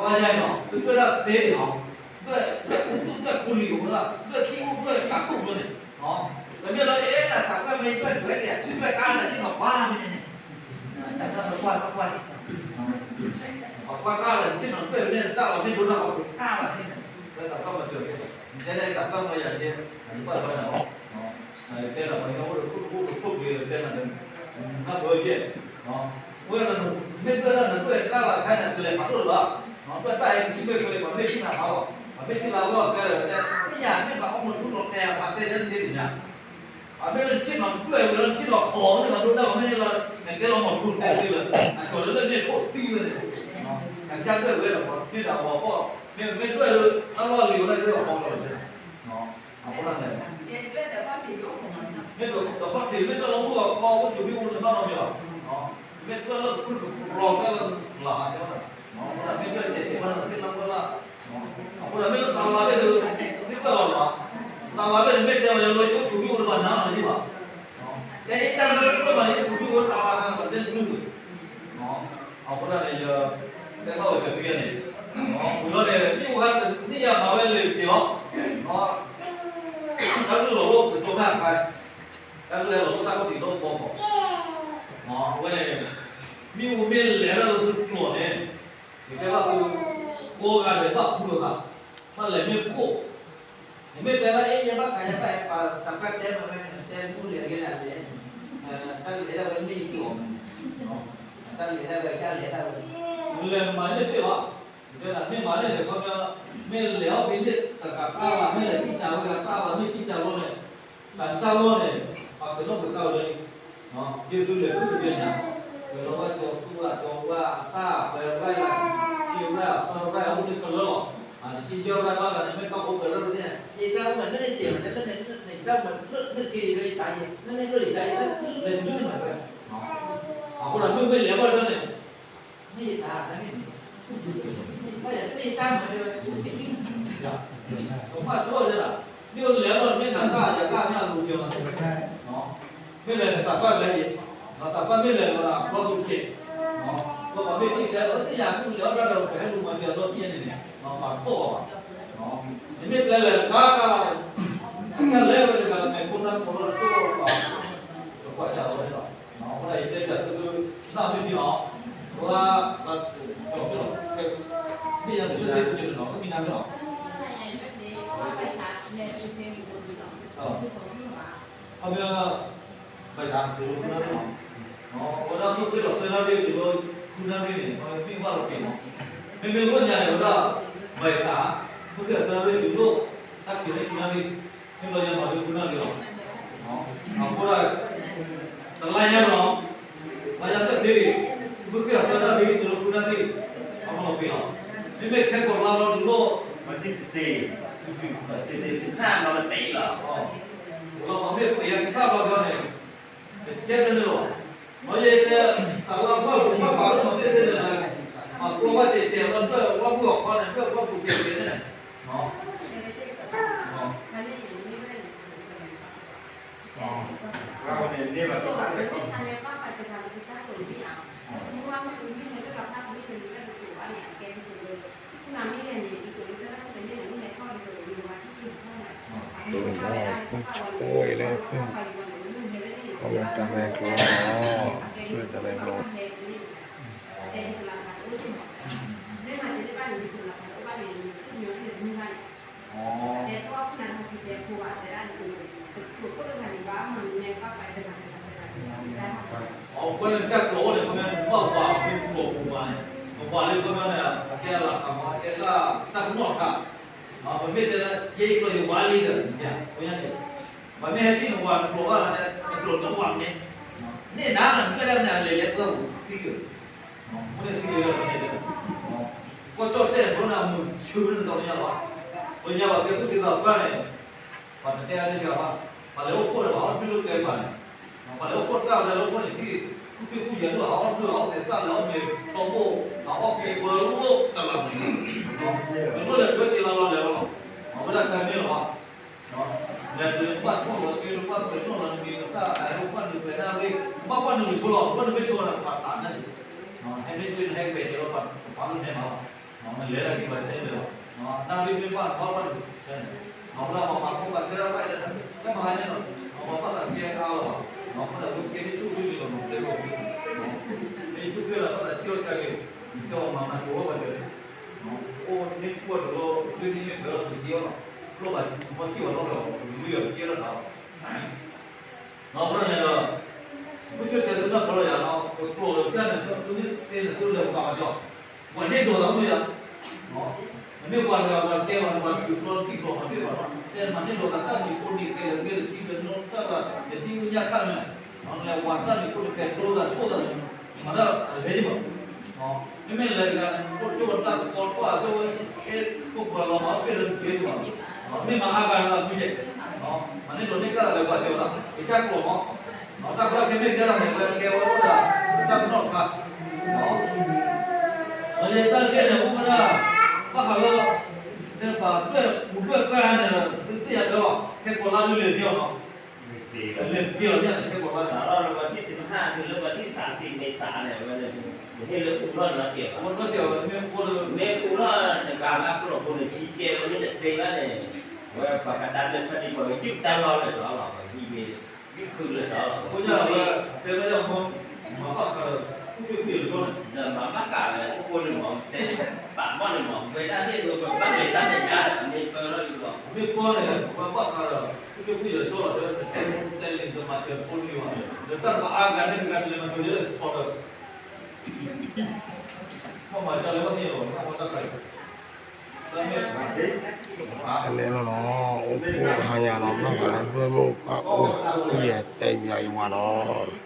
ပှၤယါနီၤ သုဒွဲၣ်တၢ်သ့န့ၣ်နီၤ, ဒွဲၣ် ဒွဲၣ်ခူသူၣ် ဒွဲၣ်ခူလံၤအိၣ်လီၤ, ဒွဲၣ်ခံအိၣ် ဒွဲၣ်တၢ်တူၢ်ဒိၣ်န့ၣ်, တမ့ၢ်လၢအဲၣ်ဒၣ်သးပှၢ်မ့ၢ်ဒွဲၣ်ဒွဲၣ်န့ၣ် ဒွဲၣ်တၢ်လၢဆ့ၣ်နီၤပှၢ်မ့ၢ်န့ၣ်, တၢ်တၢ်ပှၢ်တၢ်ပှၢ်န့ၣ်, အပှၢ်တၢ်လၢဆ့ၣ်နီၤဒွဲၣ်န့ၣ် တၢ်လီၤမ့ၢ်ဒိတၢ်လီၤပှၤတၢ်လီၤန့ၣ်, ဝဲသးပှၢ်မၤစၢၤ, တဲဒၣ်သးပှၢ်မၤယၤန့ၣ်, အဘၣ်ဘၣ်နၤလီၤ, တဲဒၣ်ပှၤကညီအိၣ်တခိၣ်တခိၣ်တခိၣ်က့ၤတဲနၤ, နၢ်ပၢၢ်ကဲ ဝဲဒၣ် မ့ၢ်ဒွဲၣ်တၢ်နဒွဲၣ်တၢ်လီၤခါန့ၣ် ကလဲၤဖးဒိၣ်လၢၤဘၣ်, ဒွဲၣ်တၢ်အံၤ ကထံၣ်မ့ၢ်ကလဲၤ ပှၤမ့ၢ်ထံၣ်နၤဖးဘၣ်, ပှၤမ့ၢ်ထံၣ်လၢအဂီၢ်ကဲဒီး တဲသ့ၣ်ညါ မ့ၢ်ပှၤအီၣ်မူထူလီၤတဲာ် ပှၤတဲလၢနသ့ၣ်ညါ, အမ့ၢ်လၢနဆ့ၣ်နီၤဒွဲၣ်ဝဲလၢနဆ့ၣ်နီၤခိး မ့ၢ်မၤဒိတၢ်ဝဲမ့ၢ်လၢ နကဲလီၤမီၤထူတဲသ့လၢ အကၠီၤလၢလၢန့ၣ်ခိၣ်သံဝဲန့ၣ်, ကစၢ်ဒွဲၣ်ဝဲဒီး ပှၤမ့ၢ်ဒၣ်ဝဲအီၣ် မ့ၢ်မ့ၢ်ဒွဲၣ်လၢတၢ်လီၢ်လံၤဝဲဒၣ်ကဲအီၣ်လီၤဝဲ အဃိန့ၣ် မ့ၢ်ဒီးခီၣ်ထံး မ့ၢ်တၢ်လီၢ်မုၢ်အီၣ်ခီ အိၣ်ဆူၣ်မ့ၢ်အိၣ်တဘၣ်နီတမံၤဘၣ်, မ့ၢ်တၢ်လီၢ်တဖုတကရီ တၢ်လၢလၢဟးတဲဝဲဒၣ်, မ့ၢ်တၢ်လီၢ်တစဲးတစဲးဘၣ်နီၤ သ့ၣ်လၢဝဲလၢ, အဃိန့ၣ် မ့ၢ်လၢတၢ်လီၢ်ဘၣ်သ့ၣ် မ့ၢ်ကွၢ်လီၤလီၤ, တၢ်လီၢ်ဘၣ်န့ၣ် မ့ၢ်တဲလီၤယလီၤ အိၣ်ဆူၣ်မ့ၢ်အိၣ်တဘၣ်နီတမံၤဘၣ်, တဲအ့ၣ်တၢ်လၢတဖျၢၣ်မးန့ၣ် အိၣ်ဆူၣ်မ့ၢ်အိၣ်တၢ်လီၢ်ဘၣ်သ့ၣ်တဖျၢၣ် အဃိန့ၣ် ယတဲဘၣ်ဝဲကသံန့ၣ်, ဝံၤလီၤန့ၣ် မ့ၢ်အိၣ်ဝဲတနံၣ်ယၤမၤဝဲလံာ်တ့ၢ်လီၤ, တၢ်လုၢ်လီၤအိၣ်ပစိၤမ့ၢ်အခါ, တၢ်လုၢ်ဟဲလီၤအိၣ်တၢ်ခိၣ်တံၤလီၢ်ဘီကီး, အဝဲန့ၣ် မ့ၣ်အူမ့ၢ်လဲၤတၢ်လၢသုကျိာ်န့ၣ်, ယတဲဘၣ်သု, ကိးဂၤဒဲးဘၣ်ဃူလိာ်သး, ဘၣ်လဲၤမ့ၣ်ခိၣ်, နမ့ၢ်တဲလၢ အဲၣ် ယဘၣ်ခးယဘၣ်ဟဲပာ်သးပှၢ်တဲမးဝဲ တဲမူလဲၤတဂ့ၤန့ၣ်လဲၣ်, တၢ်လဲၤဒၣ်ဝဲမ့ၣ်အူကျိာ်မးန့ၣ်, တၢ်လဲၤဒၣ်ဝဲကၢ်လဲၤဒၣ်ဝဲ, လဲၤမၤန့ၢ်တ့ၢ်ဘၣ်, တဲဒၣ်မ့ၢ်မၤန့ၢ်န့ၣ် ခီပညီ, မ့ၢ်လဲၤအီၣ်ဖဲန့ၣ်တဂၤတၢ်ဘၣ် မ့ၢ်လဲၤထံၣ်တၢ်ဝဲဒၣ်တၢ်ဘၣ် မ့ၢ်ထံၣ်တၢ်လီၤန့ၣ်, တၢ်တၢ်လီၤန့ၣ်, ပှၤကနီၣ်ပတၢ်ဝဲလၢ ဒ်သိးလဲၤဃုတဘ့ၣ်ညါ, ပှဲၤလီၤဝဲကၠီၤသူဝဲကၠီၤဝဲအတၢ် ပှဲၤဝဲယၤ, ထံဝဲအပၢဝဲအအိၣ်န့ၣ်ကလၢလီၤ, တဆံယဲၢ်ဝဲလီၤန့ၣ် မ့ၢ်တၢ်အိၣ်ပှဲၤလၢပသ့ၣ်, ယတၢ်အိၣ်မးလၢန့ၣ်ကဲးမး တၢ်လၢန့ၣ် န့ၣ်တၢ်မးလၢန့ၣ်ကဲးယတၢ်ယဲ, လၢန့ၣ်လၢယတၢ်ယဲ လဲၤတုၤန့ၣ်မးဝဲ, အဃိဒီးမ့ၢ်မ့ၢ်လဲၤဘၣ်ဒၢန့ၣ် မ့ၢ်ယတၢ်တၢ်န့ၣ်, မ့ၢ်ယတၢ်မၤန့ၣ်ဝဲ, ပမ့ၢ်ထီၣ်ယဲဒၣ်, မ့ၢ်လဲၤလီၤမ့ၢ်တၢ်တၢ်ယတၢ်န့ၣ်အလိၤကၠီၤ, မ့ၢ်လဲၤတၢ်ပၢ်လဲၤယံၤ, တၢ်ပၢ်မ့ၢ်လဲၤလီၤအဖျီသူကဲး, ပမ့ၢ်ထံၣ်တဲအၢသ့ၣ်ညါမ့ၢ်လဲၤအီၣ်တၢ်ဒီး ပဟဲလူၤမၤစၢၤအလီၢ်တံၢ်န့ၣ်န့ၣ်, ပာ်ဖှိၣ်အီၤဘၣ်, နမ့ၢ်ပျဲလဲၤတၢ်တၢ်, တၢ်လဲၤဝဲတဂၤမဲာ်ခိၣ်နၢ်ခိၣ်လီၤတၢ် တကွၢ်စၢ်ဝဲလီၤ, အဃိဒၣ်ယတဲတၢ်သုသု နၢ်မ့ၢ်ဖံးအီၤ, ဝဲ, မ့ၢ်ယၤန့ၣ် လၢသ့ၣ်တဖၣ်န့ၣ်နီၤ ကမ့ၢ်နၢ်မ့ၢ်အီၤ, ခီပညီ, ဘၣ်ဆၣ် တလိၣ်ဃုနၢ်မ့ၢ်အီၤ, အဝဲဒၣ်မ့ၢ်ဃ့လီၤသၢနၣ်ရံၣ် တလိၣ်ဃုနၢ်ရံၣ်န့ၣ် မ့ၢ်ဘၣ်လီၤပ့ၤနီၤ, မ့မ့ၢ်လၢညါန့ၣ်ဝဲဒၣ်, ဘၣ်ဆၣ်, မ့ၢ်ဃ့လီၤသၢနၣ်ရံၣ်တလိၣ်, တၢ်ခံးလၢခံနၣ်ရံၣ်, မ့ၢ်လီၤညါမၤလၢဃုနၣ်ရံၣ်လီၤ အဃိဒၣ်, တလါညါလီၤ, လါညါတသ့ဒံး, မ့ၢ်ဃ့လီၤသၢနၣ်ရံၣ် တလိၣ်ဃုနၣ်ရံၣ်, အမ့ၢ်လီၤပ့ၤလီၤ, မ့မ့ၢ်ခဲကိာ်လါဘျီတလိၣ်, မ့ၢ်ထံၣ်စ့စ့, စ့စ့စ့ဖးမ့ၢ်လီၤပ့ၤလီၤ, လီၤမ့ၢ်ပ့ၤယၤကတၢၢ်ဘျီဘျီန့ၣ်, ကကဲတန့ၢ်လီၤ, မ့ၢ်ယဲတဲ, စးလၢပှၢ်ပူၤပှၢ်ပာ်လၢမ့ၢ်သ့ၣ်သ့ၣ်န့ၣ်, အကျိၤဘၣ်စဲးစဲးလီၤဒွဲၣ်ဝီပူၤအီၤခီန့ၣ် ဒွဲၣ်ဝီပူၤကဲးကဲးန့ၣ်, အဝဲတၢ်မဲာ်ကျိၤလီၤ, တၢ်မဲာ်ကျိၤ အဝဲန့ၣ်တၢ်ကျိၤအိၣ်န့ၣ် ခီပညီ ဘၣ်ဝးမ့ၢ်ကျိၤပူၤမးန့ၣ်, ပဝးလၢခီပညီန့ၣ် အကဲအလၤခးမး အကဲလၢတၢ်ပနီၣ်တခါ, ပမ့ၢ်တဲလၢ ယဲယကျိၤယဝးလံဒီး ယၤ ပှၤညါန့ၣ်, ပမ့ၢ်ဟဲထံၣ်နဝးနကျိၤဘၣ်လီၤ နကျိၤတဝးမ့ၢ်, န့ၣ်နၤလီၤ နကဲဒၣ်မနုၤလဲၤလဲၤပှၢ်ပူၤသံကၢ, မ့ၢ်သံကၢလၢပမ့ၢ်တဲ, ကီၢ်ကၠီၣ်တဲၣ်ဒိၣ်နၤမုာ်ဆူၣ်န့ၣ် တကီၢ်မ့ၢ်ညါဘၣ်, ပှၤညါဘၣ်ကဲသုးက့သးပှၢ်န့ၣ်, ပှၤတတဲအါန့ၢ်ကဘၣ်, ပှၤလဲၤအိၣ်ဖှိၣ်ဒီး ပှၤဟီၣ်တဖျၢၣ်လိၣ်ကျဲပှၤန့ၣ်, ပှၤလဲၤအိၣ်ဖှိၣ်တၢ်ဝဲဒၣ်လၢအိၣ်ဖှိၣ်န့ၣ် ဟံၣ်, ဟံၣ်ဖှံဖှူယၤဒိၣ် ဟးအီၣ်ဖျၢၣ် ဟးအီၣ်သဲးသၣ် လဲၤအီၣ်မ့ၤထီဘိ, ဟးအီၣ်က့ၤပှၤလိၣ်တလးမ့ၢ်, ပလိၣ်လဲၤကွဲက့ၤလီၤလီၤလဲၤလီၤ, အဝဲဒၣ်တၢ်မ့ၢ်လီၤဘၣ်, လဲၤတုၤဘၣ်ထီၣ်လီၤက့ၤ ဘၣ်ကွဲးနီၣ်လီၤနမံၤနသၣ် ဟဲအိၣ်ဘၣ်နုာ်ကွဲးနၣ်ရံၣ် ဘၣ်ကွၢ်နုာ်လီၤဆိလီၤ ဘၣ်နမ့ၢ်ဆိလီၤ ပှၤသးနၢ်ရံၣ်, ဟဲမ့ၢ်ဆိန့ၣ် ဟဲကွဲးက့ၤလီၤပှၤတဖၣ်လိၣ်နဲၣ်လီၤ, နလဲၤလၢက့ၤဘၣ်တဲလၢၤဘၣ်, နၢ်ရံၣ်မ့ၢ်ဘၣ်နဘၣ်ဘၣ်တက့ၢ်, နပှၤပှၤပှၤကိးဂၤတဲဒၣ်ဘၣ်တဲ, တမၤဂၤန့ၣ်လီၤ, နပှၤဘၣ်သးကဲအါလီၤဘၣ်, နပှၤသးဝဲကဲမ့ၢ်ဆူၣ်ဝံၤလီၤ နတဲဘၣ်ဝံၤ, မ့ၢ်ဆူၣ်ဖဲလၢပှၤသးကဲအီၤကဲက့ၤ, နတဲအီၤမၤမၤကဝီၤဘၣ်တဲ, အိၣ်န့ၣ်ကွၢ်တလီၤ ဒ်န့ၣ်မ့ၢ်ဖဲလီၤပက့ၤအီၤလီၤ, ကျိဘၣ်မီထံၣ်ဝဲလီၤလီၤ ပကလုၢ်အီၤကဲလီၤတၢ်လီၤ နီၢ်ပရၢန့ၣ်ဒီး, အိၣ်ဆူၣ်တဲသုနီၢ်ပရၢယၤနီၢ်, ပကျိာ်လၢကၢ်န့ၣ် သုမ့ၢ်သ့န့ၣ်သုလဲၤပှၤမၤကီ, ပှၤန့ၢ်ဒိးသးမ့ၢ်ယၤ, နမ့ၢ်ပှၤတဂၤပှၤတဲဝဲန့ၣ် ပှၤတုၤကျီသံၣ်ကျီမၤတ့ၢ်ဘၣ်နီၢ်, တဲမၤန့ၢ်ဒိးသးတၢ်နံၤဖိန့ၣ် ကဲလၢမ့ၢ်တသံလၢနီၢ်တၢ်လၢ ယသံဝိညၣ်ခၣ်မ့ၢ်, နလဲၤပှၤတၢ်နံၤဖိန့ၣ် ကဲဒိသးထိၣ်သးန့ၣ်, မၤတၢ်အဂ့ၤဘၣ် မ့မ့ၢ်လၢတဂၤန့ၣ် အိၣ်တ့ၢ်ဝဲတၢ်ကီတဖၣ်အကဲဝဲ အဲၣ်ခိၣ်ပှၤလီၤမၤအီၣ်ပ့ၢ်လၢတက့ၢ်ဘၣ်, မ့ၢ်မၤအါဂၤလၢအမုၢ်ယဲၢ်, မၤန့ၢ်ဒိးန့ၢ်ကၣ်သးလၢပှၤကၠီလီၤ ကစၢ်ကျိာ်မး, တၢ်ကီတၢ်ခဲမ့ၢ်ကဲသးန့ၣ် ဝဲကဲဝဲအိၣ်ဒၣ် တၢ်ပနီၣ်တခါ, အယဲတၢ်ကဲန့ၣ် အိၣ်ဝဲဒၣ် ဘၣ်ဃးလၢ ပှၤဒွဲၣ်ပူၤဒွဲၣ်ပှၢ်န့ၣ်ဒီး သုသ့ၣ်ညါတဲလီၤ ခဲကိးလါဒုးလဲၤက့ၤအီၤနီၤ လဲၤက့ၤလီၤန့ၣ် ခဲကိးလါ စးထီၣ်လၢပှၤထံၣ်စံးမဟါတုၤလၢပှၤထံၣ်စးဆံးန့ၣ်စးန့ၣ် အဝဲန့ၣ် နဟ့ၣ်လၢအူထီၣ်နီတစဲးဘၣ်, အူထီၣ်တစဲးဝဲ မ့ၢ်အူထီၣ် မ့ၢ်အူထီၣ်တဂၤလၢကျိာ်ဖိန့ၣ် ထံကဲဝဲန့ၣ်တသ့ဘၣ်န့ၣ်, ဝဲပှၤကဒါမ့ၢ်ဖးဒံးပှၤကယုၢ်တၢ်လီၢ်လၢာ်ဒီးလီၤ ပှၤကယုၢ်မ့ၢ် ယုၢ်ခုလၢာ်ဒီးလီၤ အဃိညါဝဲ တဲဝဲဒၣ်မ့ၢ် မၤဘၣ်ဃးဒီး အိၣ်ဆူၣ်ဖှံၣ်အတကီၢ်န့ၣ် ဒီးမၤဘၣ်ဃးလၢ အိၣ်ဖိန့ၣ်မ့ၢ်တဲ ပာ်မီၢ်န့ၣ်မ့ၢ် ဝဲဒၣ်ဟ့ၣ်ဝဲပဘၣ်လဲၤတၢ်မဲာ်ညါဒီး မ့ၢ်ပၢထီၣ်လံလီၤ မ့ၢ်ပၢန့ၣ် ပှၤဘၣ်ဃးဒီး အိၣ်ဆူၣ်ဖှံၣ်အတကီၢ်လီၤ တဲဝဲ တဲလံ တမၤစၢၤဖိလံဘၣ် ဒီးတၢ်တမၤအါဂၤန့ၣ် တဂၤတလဲၤမၤစၢၤလၢထီဒီး မ့ၢ်မၤစၢၤလၢဝဲသ့ၣ်လီၤ တၢ်မၤတၢ်ခါအံၤ တၢ်မ့ၢ် အလဲၤလီၤနီၤ အိၣ်ဖှိၣ်ဟါညါနီၤ ဘၣ်ဃးလၢဒွဲၣ်မိၢ်ပှၢ်အိၣ် ဖှံၣ်ယဲၢ်တဲယၤယဝၤနီၤ